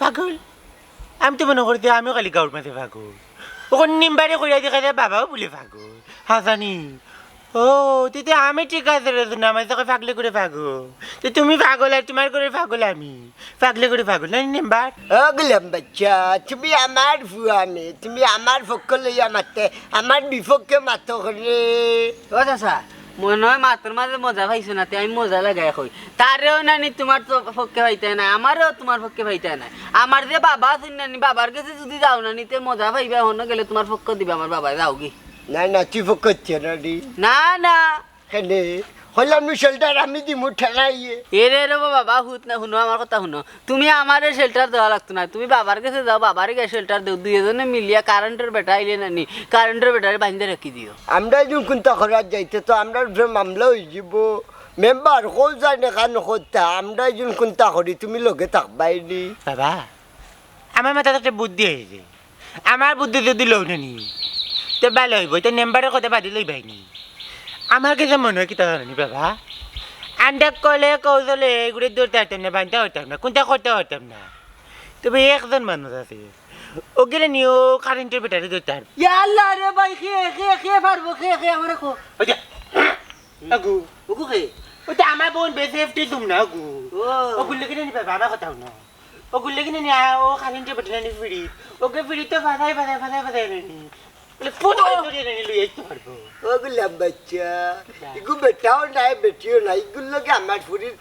পাগল? আমি তো মনো করি যে আমিও খালি গাঁওর মাঝে পাগল। অখন মেম্বারে কইয়া দেখা যায় বাবাও বুলে পাগল। হাছানি? ও, তে, তে আমি ঠিক আছে রে, না, আমার তোকে পাগলে করে পাগল। তে তুমি পাগল আর তুমার করে পাগল আমি। পাগলে করে পাগল, না নি মেম্বার? ও গুলাম বাচ্চা, তুমি আমার ফুয়া নে, তুমি আমার পক্ষ লইয়া মাততে, আমার বিপক্ষে মাতো কেনে? ও চাচা, মনো অয় মাতর মাঝে মজা পাইছো না, তে আমি মজা লাগাই কই। তারেও নানি তুমার তো পক্ষে পাইতায় নায়, আমারেও তুমার পক্ষে পাইতায় নায়। আমার যে বাবা আছইন নানি, বাবার গেছে যুদি যাও নানি, তে মজা পাইবায়, হনো গেলে তুমার পক্ষ দিবা আমার বাবায়, যাওগি। না, না, তুই পক্ষ হচ্ছে না রে। না, না। কেনে? কইলাম নি শেল্টার আমি দিমু ঠেলাইয়ে। এরে, এরে বাবা, বাবা, হুত না, হুনো আমার কথা হুনো। তুমি আমারে শেল্টার দেওয়া লাগতো না, তুমি বাবার গেছে যাও, বাবারে গিয়া শেল্টার দেও। দুইজনে মিলিয়া কারেন্টর বেটা আইলে নানি, কারেন্টর বেটারে বান্ধিয়া রাখি দিও। আমরা ইজুন কুন্তা করাত যাইতে তো আমরার উপরে মামলা অইযিবো। মেম্বার, কও যাইন এখান কথা, আমরা ইজুন কুন্তা করি, তুমি লগে থাকবায় নি। বাবা, আমার মাথাত একটা বুদ্ধি আইছে। আমার বুদ্ধি যুদি লও না নি, তে ভালা অইবো, তে মেম্বারর কথা বাদে লইবায় নি। আমার গেছে মনো অয় কিতা জানো নি বাবা, আন্ডা কলে কৌশলে এগুরে ধরতাম পারতাম না, বান্ধতাম পারতাম না, কুন্তা করতাম পারতাম না। তবে একজন মানুষ আছে, অগুরে নিয়া কারেন্টর বেটারে ধরতাম পারমু। ইয়া আল্লাহ রে ভাই, কে, কে, কে পারবো, কে, কে, আমারে কও। ওই যে, আগু। ওগু কে? ওই তো আমার বইন বেশি এফটি তুম না, আগু। ও। ওগুর লাগি নি বাবা, আমার কথা হুনো। ওগুর লাগি নি, আ, ও কারেন্টর বেটা নি ফিরি। ওগু ফিরি তো ফাঁসাই, ফাঁসাই, ফাঁসাই, ফাঁসাই নি। বলে, ফুট করে ধরে নি লই আইতে পারবো। ও গুলাম বাচ্চা, ইগু বেটাও নাই, বেটিও নাই, ইগুর লগে আমার ফুরির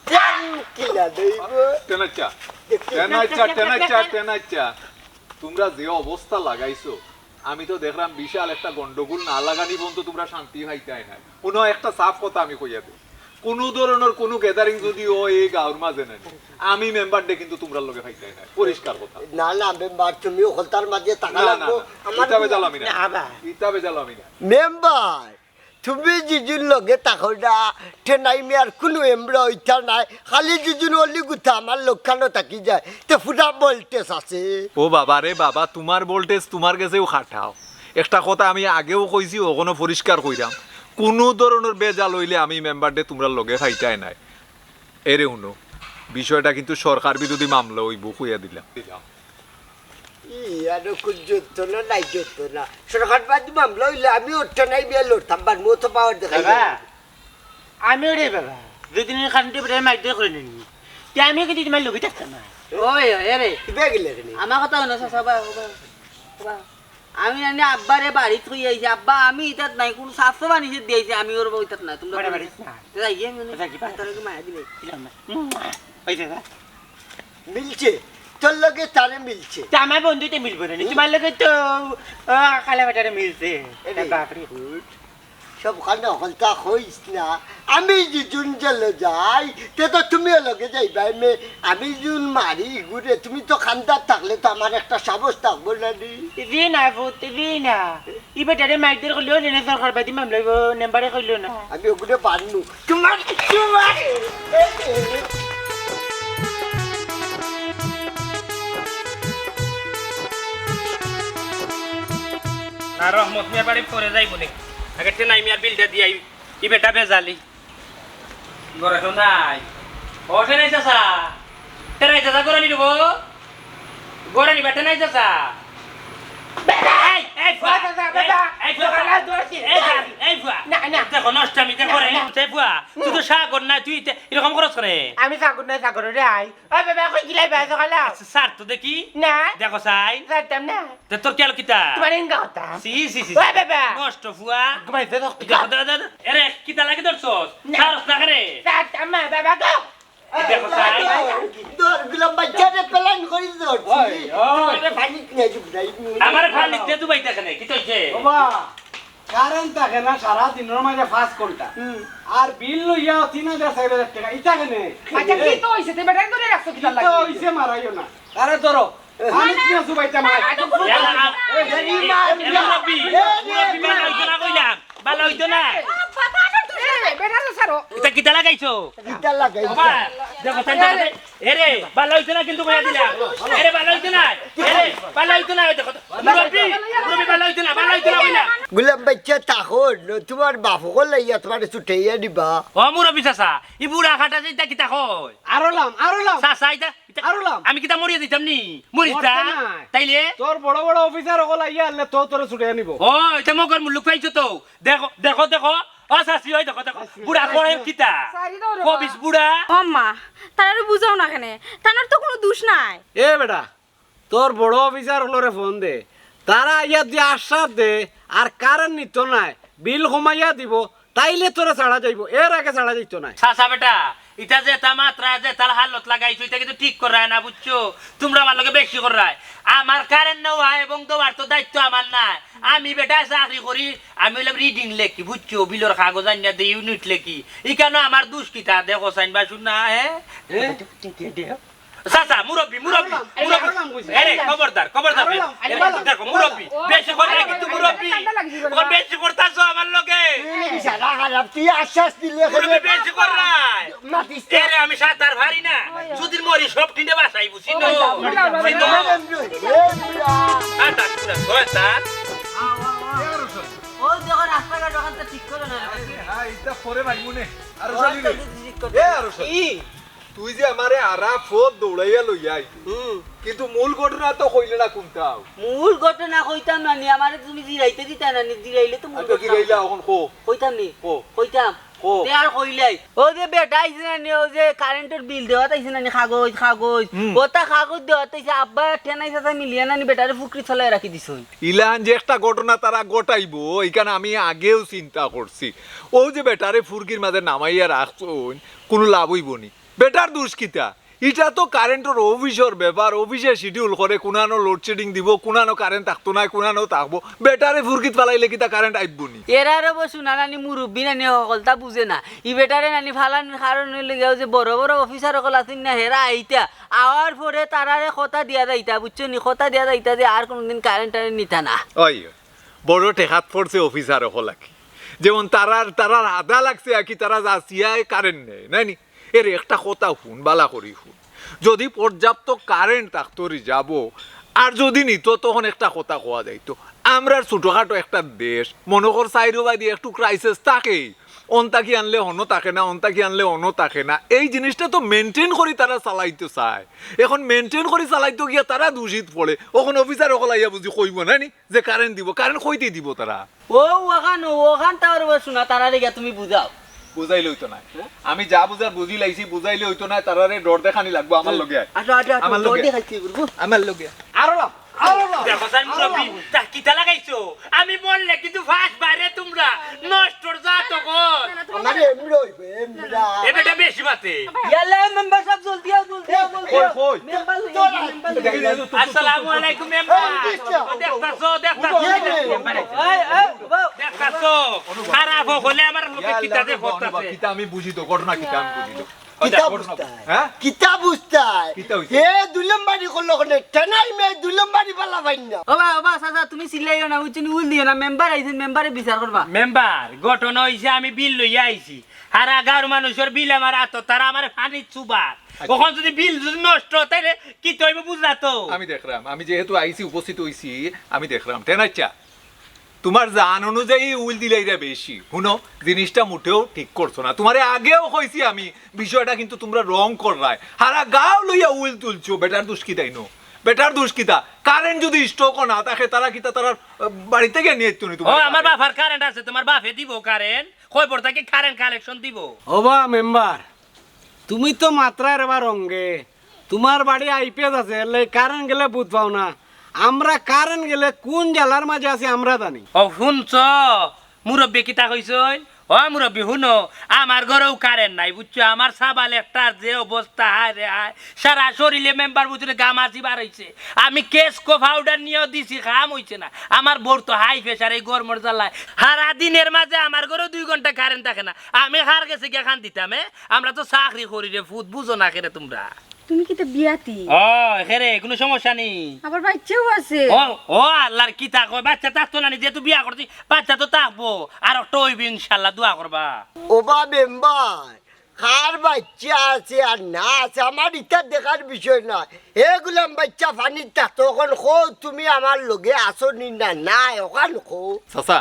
প্রাণ কিলা দইব। টেনাইচ্চা, দেখতে টেনাইচ্চা, টেনাইচ্চা, টেনাইচ্চা। তুমরা যে অবস্থা লাগাইছো, আমি তো দেখরাম বিশাল একটা গন্ডগোল না লাগানি পর্যন্ত তুমরা শান্তি পাইতায় নায়। হুনো, একটা সাফ কথা আমি কইয়া দেই, কুনু ধরনর কুনু gathering যুদি অয় এই গাঁওর মাঝে নানি, আমি মেম্বাররে কিন্তু তুমরার লগে পাইতায় নায়, পরিষ্কার কথা। না, না, মেম্বার, তুমি হকলতার মাঝে থাকা না, না, লাগবো। না, আমার ইতা বেজাল আমি না। না, বা। ইতা বেজাল আমি না। মেম্বার, তুমি যেজন লগে থাকো না, টেনাই মিয়ার কুনু এমরা অইতা নায়, খালি যেজন অলি গুতা আমার লগে খানো থাকি যায়, তে পুরা voltage আছে। ও বাবা রে বাবা, তুমার voltage তুমার গেছেউ খাটাও। একটা কথা আমি আগেও কইছি, অখনো পরিষ্কার কইরাম, কুনু ধরনর বেজাল অইলে আমি মেম্বাররে তুমরার লগে পাইতায় নায়। এরে হুনো, বিষয়টা কিন্তু সরকার বিরোধী মামলা অইবো, কইয়া দিলাম। ই, আরো কুন যন্ত্রণা নাই যন্ত্রণা। সরকার বিরোধী মামলা অইলে আমি টেনাই মিয়া লড়তাম পারমু, অত power দেখাই বাবা, যাবে। আমিও রে বাবা, দুদিনের কারেন্টর বেটারে মাইর ধইর করি নি। তে আমিও কিন্তু তুমার লগে থাকতাম না। ওই, ওই, এরে। কিবা গেলে রে? আমার কথা হুনো, চাচা, বা, বা, বা। আমি জানি আব্বারে বাড়িত থই আইছি, আব্বা আমি ইতাত নাই, কুনু স্বাস্থ্য বাণিজ্য দিয়াইছি, আমি ওর ইতাত নাই, তুমরা বাড়ি, বাড়ি না। তে যাই গিয়া আমি আচ্ছা, কি বাড়ি? তার লগে মায়া দিবে। দিলাম না। উম, ওই যে, মিলছে, তোর লগে তারে মিলছে। তে আমার বন্ধুতে মিলবো না নি, হুম? তুমার লগে তো, আহ, কালা বেটারে মিলছে। এরে, বাপরে। গুড। সব খানো হকলতা কইস না। আমি যেজন জেলো যাই, তে তো তুমিও লগে যাইবায় নে। আমি যেজন মারি ঘুরে, তুমি তো খান্দাত থাকলে তো আমার একটা সাহস থাকবো না নি। জি না, ফুত, জি না। ই বেটারে মাইর ধইর কইলেও নে, সরকার বিরোধী মামলা অইবো, মেম্বারে কইলো না। আমি ওগুলো পারমু। তুমার, তুমার। না, রহমত মিয়ার বাড়ি পরে যাইবো নে। আগে টেনাই মিয়ার বিলটা দিয়া আই, ই বেটা বেজালি। ঘরে তো নাই। ও টেনাই চাচা। টেনাই চাচা ঘরে নি রে বা? ঘরে নি বা টেনাই চাচা? এই, এই, ও চাচা, এই, চাচা। এই ফুয়া, এই ফুয়া, এই ফুয়া। না, না। দেখো, নষ্ট আমি দেখো রে। না, না। এই ফুয়া, তুই তো সাগর না, তুই ইতে এরকম করস কেনে? আমি সাগর না, সাগর রে আই। ওই বাবা, কই গিলাই ভাই, সকালে? আচ্ছা, স্যার তো দেখি। না। দেখো সাই। স্যারতাম না। তে তোর কি আলো কিতা? তোমার ইনকা কথা। সি, সি, সি, ওই সি। বাবা। নষ্ট ফুয়া। ঘুমাইতে তো দেখো, দেখো, দেখো, দেখো। এরে, কিতা লাগি ধরছস? না। সারস না কেনে? স্যারতাম না, বাবা গো। দেখো, সাই। তোর গুলাম বাচ্চারে প্ল্যান করি ধরছি। ওই, ওই। আরে পানি নিয়ে আসুক, যাই। আমার পানি দে দুবাই দেখে নে, কি তো হইছে? বাবা, কারেন্ট থাকে না সারা দিনর মাঝে পাঁচ ঘন্টা। হুম। আর বিল লইয়া তিন হাজার, চার হাজার টাকা, ইটা কেনে? আচ্ছা, কি তো হইছে? তুই বেটারে ধরে রাখছো কিতার লাগি? তো হইছে, মারাইও না। আরে ধরো, পানি নিয়ে আসুক, বাইটা মার। এ, এ, এ, এ, মুরব্বি, মুরব্বি, ভালা হইতো না কইলাম। ভালা হইতো না। এ, বেটারে ছাড়ো। ইটা কিতা লাগাইছো? কিতা লাগাইছো? বাবা, দেখো, তাই দেখো, তাই। এরে, ভালা হইতো না কিন্তু কইয়া দিলাম। এরে, ভালা হইতো না। এরে, ভালা হইতো না, ওই দেখো তো। মুরব্বি, মুরব্বি, ভালা হইতো না, ভালা হইতো না কইলাম। গুলাম বাচ্চা, তখন তোমার বাপ হকল আইয়া তোমারে ছুটাইয়া দিবা। ও মুরব্বি চাচা, ই বুড়া খাটা যে ইটা কিতা কয়? আরোলাম, আরোলাম। চাচা, ইটা, ইটা আরোলাম। আমি কিতা মরিয়া দিতাম নি? মরিস মরতে না। নাই। তাইলে? তোর বড় বড় অফিসার হকল আইয়া আনলে তো তোরে ছুটাইয়া নিব। ও, ইটা মগর মুল্লুক পাইছো তো। দেখো, দেখো, দেখো। ও চাচি, ওই দেখো, দেখো। চাচি। বুড়া করে কিতা? চাচি, ধরো কবিস বা। বুড়া। ও মা, তারারে বুঝাও না কেনে? তারার তো কোনো দোষ নাই। এ বেটা, তোর বড় অফিসার হকলরে ফোন দে। তারা আইয়া দিয়া আশ্বাস দে, আর কারেন্ট নিত নায়, বিল কমাইয়া দিব, তাইলে তোরে ছাড়া যাইব, এর আগে ছাড়া যাইতো নায়। চাচা বেটা, ইটা যেতা মাতরায়, যেতার হালত লাগাইছো, ইটা কিন্তু ঠিক কররায় না, বুঝছো? তুমরা আমার লগে বেশি কররায়। আমার কারেন্ট নেওয়া এবং দেওয়ার তো দায়িত্ব আমার নায়। আমি বেটা চাকরি করি, আমি অইলাম রিডিং লেখি, বুঝছো? বিলর কাগজ আনিয়া দেই, ইউনিট লেখি। ইখানো আমার দোষ কিতা? দেখো, সাইন বাসু না, হ্যাঁ? হ্যাঁ? চাচা, মুরব্বি, মুরব্বি, আরোলাম, মুরব্বি। আরোলাম কইছি। এরে, খবরদার, খবরদার। আরোলাম, এরে, আরোলাম। দেখো, মুরব্বি, বেশি কররায় কিন্তু মুরব্বি। ঠান্ডা লাগি যাইবো। বেশি করতাছো আমার লগে। এই সারা খারাপ, তুই আশ্বাস দিলে মুরব্বি, বেশি কররায়। মাতিস তো। এরে, আমি সাঁতার পারি না। যদি মরি, সব টিনে বাসাই বুঝি ও না। ভাই, বুঝলাম, বুঝলাম। বুঝি না। এ বুড়া, এ বুড়া। আর তার পুরা শয়তান। ওই দেখো, রাস্তাঘাট ওখান তো ঠিক করো না রে ভাই। হ্যাঁ, ইটা পরে ভাই মনে। আরো ওখান তো ঠিক করো। এ, আরো কি? তুই যে আমারে আরা ফত দৌড়াইয়া লইয়া আইলি, হুম। কিন্তু মূল ঘটনা তো কইলে না কোনটাও। মূল ঘটনা কইতাম না নি, আমারে তুমি জিরাইতে দিতা না নি, জিরাইলে তো মূল আচ্ছা, ঘটনা জিরাইলা কইতাম। অখন কো। কইতাম নি? কো। কইতাম। কো। তে আর কইলাই। ও যে বেটা আইছে না নি, ও যে কারেন্টর বিল দেওয়াত আইছে না নি, কাগজ, কাগজ। হুম। ওটা কাগজ দেওয়াত আইছে, আব্বা টেনাই চাচা মিলিয়া না নি বেটারে ফুকরি চলাই রাখি দিছইন। ইলান যে একটা ঘটনা তারা ঘটাইবো, ইখান আমি আগেও চিন্তা করছি। ও যে বেটারে ফুরকির মাঝে নামাইয়া রাখছইন, কোনো লাভ অইবো নি। বেটার দোষ কিতা? ইটা তো কারেন্টর অফিসর ব্যাপার, অফিসে শিডিউল করে, কুনানো লোডশেডিং দিবো, কুনানো কারেন্ট থাকতো নায়, কুনানো থাকবো। বেটারে ফুরকিত ফালাইলে কিতা কারেন্ট আইবো নি? এরারে বসু না নানি মুরব্বি নানি হকলতা বুঝে না। ই বেটারে নানি ফালানির কারণ অইলো গিয়া যে বড় বড় অফিসার হকল আছইন না, হেরা আইতা। আওয়ার পরে তারারে কথা দিয়া যাইতা, বুঝছো নি? কথা দিয়া যাইতা যে আর কোনোদিন কারেন্ট টারেন্ট নিতা না। ওই, বড় ঠেকাত পড়ছে অফিসার হকল আর কি। যেমন তারার, তারার আদা লাগছে আর কি, তারা যাচিয়ায় কারেন্ট নেয়, নায় নি? এরে একটা কথা হুন, বালা করি হুন। যদি পর্যাপ্ত কারেন্ট থাকতো রিজার্ভো, আর যদি নিত, তখন একটা কথা কওয়া যাইতো। আমরার ছোটখাটো একটা দেশ, মনো কর চাইরোবায়দি একটু ক্রাইসিস থাকেই, অন থাকি আনলে হনো থাকে না, অন থাকি আনলে অনো থাকে না। এই জিনিসটা তো মেইনটেইন করি তারা চালাইতো চায়। এখন মেইনটেইন করি চালাইতো গিয়া তারা দোষিত পড়ে। অখন অফিসার হকল আইয়া বুঝি কইবো নায় নি? যে কারেন্ট দিবো, কারেন্ট কইতেই দিবো তারা। ও, অখান, অখান তার বসু না, তারারে গিয়া তুমি বুঝাও। বুঝাইলে অইতো নায়। হ্যাঁ? আমি যা বুঝার বুঝি লাইছি, বুঝাইলে অইতো নায়, তারারে ডর দেখানি লাগবো আমার লগে আয়। আচ্ছা, আচ্ছা, আচ্ছা, আমার ডর লগে। দেখাইতে করবো। আমার লগে আয়। আরো লাও, আরো লাও। দেখো স্যার, মুরব্বি, তা কিতা লাগাইছো? আমি মরলে কিন্তু ফাঁস বাইরে তুমরা, নষ্টর যা তখন। আমারে এমরা অইবে, এমরা। এ বেটা বেশি মাতে। ইয়ালে মেম্বার সাব, জলদি আও, জলদি আও, জলদি আও। কই, কই? মেম্বার লই আও, মেম্বার লই আও। আসসালামু আলাইকুম মেম্বার। এই, কিসটা? ও, দেখতাছো, দেখতাছো। এই, এই, বাবা। দেখতাছো? খারাপ হলে আমার লগে কিতা যে করতাছে। কিতা আমি বুঝি তো, ঘটনা কিতা আমি বুঝি তো। কিতা বুঝতায়? হ্যাঁ? কিতা বুঝতায়? কিতা হইছে? এ দুই নম্বরি করলো কেনে? টেনাই মে দুই নম্বরি বালা পাইন না। ও বা, ও বা, চাচা, তুমি চিল্লাইও না, বুঝছো নি? উল দিও না, মেম্বার আইছইন, মেম্বারে বিচার করবা। মেম্বার, ঘটনা অইছে আমি বিল লইয়া আইছি। হারা গাঁওর মানুষর বিল আমার আতো, তারা আমারে পানিত চুবার। আচ্ছা। অখন যদি বিল যদি নষ্ট, তাইলে কিতা অইবো বুঝলা তো? আমি দেখরাম, আমি যেহেতু আইছি, উপস্থিত অইছি, আমি দেখরাম। টেনাইচ্ছা, তুমার জান অনুযায়ী উল দিলাইরা বেশি। হুনো, জিনিসটা মুটেও ঠিক করছো না। তুমারে আগেও কইছি আমি, বিষয়টা কিন্তু তুমরা রং কররায়। হারা গাঁও লইয়া উল তুলছো, বেটার দোষ কিতা ইনো? বেটার দোষ কিতা? কারেন্ট যদি স্টকও না থাকে, তারা কিতা তারা, আহ, বাড়িতে গিয়া নিয়ে আইতো নি ও, তোমার আমার কারেন্ট? বাফার কারেন্ট আছে, তোমার বাফে দিব কারেন্ট? কই বড় থাকি কারেন্ট কালেকশন দিব? ওবা মেম্বার, তুমি তো মাত্রার এবার রঙ্গে। তোমার বাড়ি আইপিএস আছে, এর লাগি কারেন্ট গেলে বুঝ পাও না। আমরা কারেন্ট গেলে কোন জ্বালার মাঝে আছি আমরা জানি। ও, শুনছ? মুরব্বী কিতা কইছইন? ও মুরব্বী, হুনো, আমার ঘরেও কারেন্ট নাই, বুঝছো? আমার সাবাল একটার যে অবস্থা, হায় রে হায়, সারা শরীরে মেম্বার বুঝলে গামাজি বার হইছে। আমি কেসকো পাউডার নিয়েও দিছি, কাম হইছে না। আমার বউর তো হাই প্রেশার, এই গরমর জ্বালায়। সারা দিনের মাঝে আমার ঘরেও দুই ঘন্টা কারেন্ট থাকে না। আমি কার গেছে গিয়া কান দিতাম, এ? আমরা তো চাকরি করি রে ফুত, বুঝো না কেরে তোমরা? তুমি কিতা বিয়াতি? ও, এখেরে, কোনো সমস্যা নেই। আবার বাচ্চাও আছে। ও, ও, আল্লাহর কিতা কয়, বাচ্চা থাকতো না নি, যেহেতু বিয়া করছি, বাচ্চা তো থাকবো। আর একটা অইবো ইনশাল্লাহ, দোয়া করবা। ওবা মেম্বার, কার বাচ্চা আছে আর না আছে, আমার ইটা দেখার বিষয় না। এ গুলাম বাচ্চা পানিত থাকতো, অখন কও তুমি আমার লগে আছো নি না নাই, অখান কও। চাচা,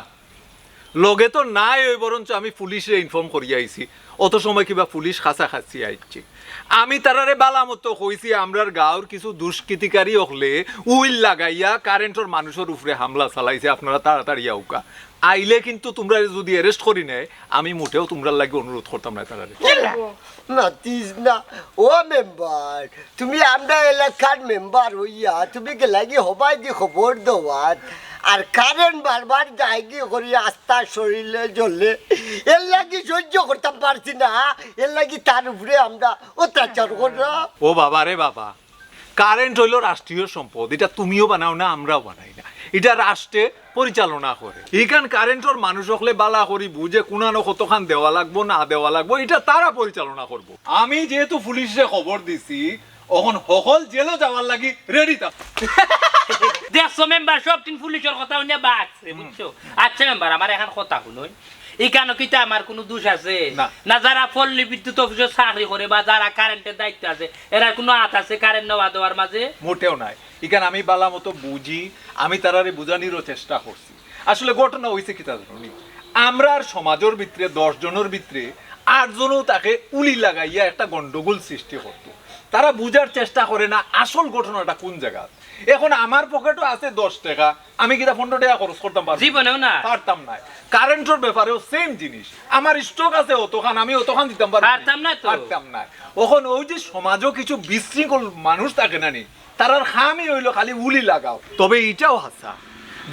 লগে তো নাই, ওই বরঞ্চ আমি পুলিশরে ইনফর্ম করিয়া আইছি। অত সময় কিবা পুলিশ কাছাকাছি আইছে। আমি তারারে বালা মতো কইছি, আমরার গাঁওর কিছু দুষ্কৃতিকারী অকলে উইল লাগাইয়া কারেন্টর মানুষর উপরে হামলা চালাইছে, আপনারা তাড়াতাড়ি আউকা। আইলে কিন্তু তোমরা যদি অ্যারেস্ট করি নেয়, আমি মোটেও তোমরার লাগি অনুরোধ করতাম না তারারে। মাতিস না, ও মেম্বার, তুমি আমরা এলাকার মেম্বার হইয়া তুমি গেলাগি হবায় দি খবর দেওয়ার, আর কারেন্ট বারবার যায়গি করি আস্তা শরীরে জ্বলে, এর লাগি সহ্য করতাম পারছি না, এর লাগি তার উপরে আমরা অত্যাচার করলাম। ও বাবা রে বাবা, কারেন্ট হইল রাষ্ট্রীয় সম্পদ, এটা তুমিও বানাও না, আমরাও বানাই না, এটা রাষ্ট্রে পরিচালনা করে। ইখান কারেন্টর মানুষ হকলে বালা করি বুঝে কুনানো কতখান দেওয়া লাগবো না দেওয়া লাগবো, এটা তারা পরিচালনা করবো। আমি যেহেতু পুলিশরে খবর দিছি, অখন হকল জেলও যাওয়ার লাগি রেডি থাক। দেখছো মেম্বার, সব দিন পুলিশর কথা হুনিয়া বাঁচছে, বুঝছো? আচ্ছা মেম্বার, আমার এখন কথা হুনইন, ইখানো কিতা আমার কোনো দোষ আছে? না। না, যারা পল্লী বিদ্যুৎ অফিসে চাকরি করে বা যারা কারেন্টের দায়িত্ব আছে, এরার কোনো হাত আছে কারেন্ট নেওয়া দেওয়ার মাঝে? মোটেও নাই। ইখান আমি বালা মতো বুঝি, আমি তারারে বুঝানিরও চেষ্টা করছি। আসলে ঘটনা হইছে কিতা জানো নি? আমরার সমাজর ভিতরে দশ জনর ভিতরে আট জনও তাকে উলি লাগাইয়া একটা গন্ডগোল সৃষ্টি করতো। তারা বুঝার চেষ্টা করে না আসল ঘটনাটা কোন জায়গা। এখন আমার পকেটও আছে দশ টাকা, আমি কিতা পনেরো টাকা খরচ করতাম পারবো? জীবনেও না। পারতাম না। কারেন্টর ব্যাপারেও সেম জিনিস, আমার স্টক আছে অতখান, আমি অতখান দিতাম পারবো? পারতাম না তো। পারতাম না। এখন ওই যে সমাজও কিছু বিশৃঙ্খল মানুষ থাকে না নি, তারার খামি হইল খালি উলি লাগাও। তবে এটাও হাছা,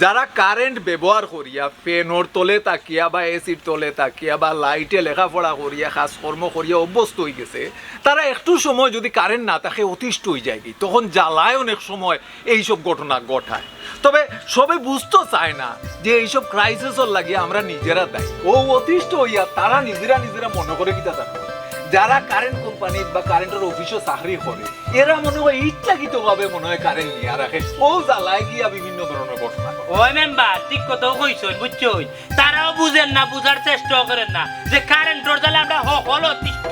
যারা কারেন্ট ব্যবহার করিয়া, ফ্যানর তলে তাকিয়া বা এসির তলে তাকিয়া বা লাইটে লেখাপড়া করিয়া, কাজকর্ম করিয়া অভ্যস্ত হয়ে গেছে, তারা একটু সময় যদি কারেন্ট না থাকে অতিষ্ঠ হয়ে যায় কি, তখন জ্বালায় অনেক সময় এইসব ঘটনা ঘটায়। তবে সবে বুঝতে চায় না যে এইসব ক্রাইসিসর লাগি আমরা নিজেরা দায়ী। ও অতিষ্ঠ হইয়া তারা নিজেরা নিজেরা মনে করে কিতা জানো, যারা কারেন্ট কোম্পানিত বা কারেন্টর অফিসও চাকরি করে, এরা মনে হয় ইচ্ছাকৃতভাবে মনে হয় কারেন্ট নিয়া রাখে, ও জ্বালায় গিয়া বিভিন্ন ধরনের ঘটনা ঘটে। ওই মেম্বার, ঠিক কথাও কইছইন, বুঝছইন? তারাও বুঝেন না, বুঝার চেষ্টাও করেন না যে কারেন্টর জ্বালায় আমরা হকল অতিষ্ঠ।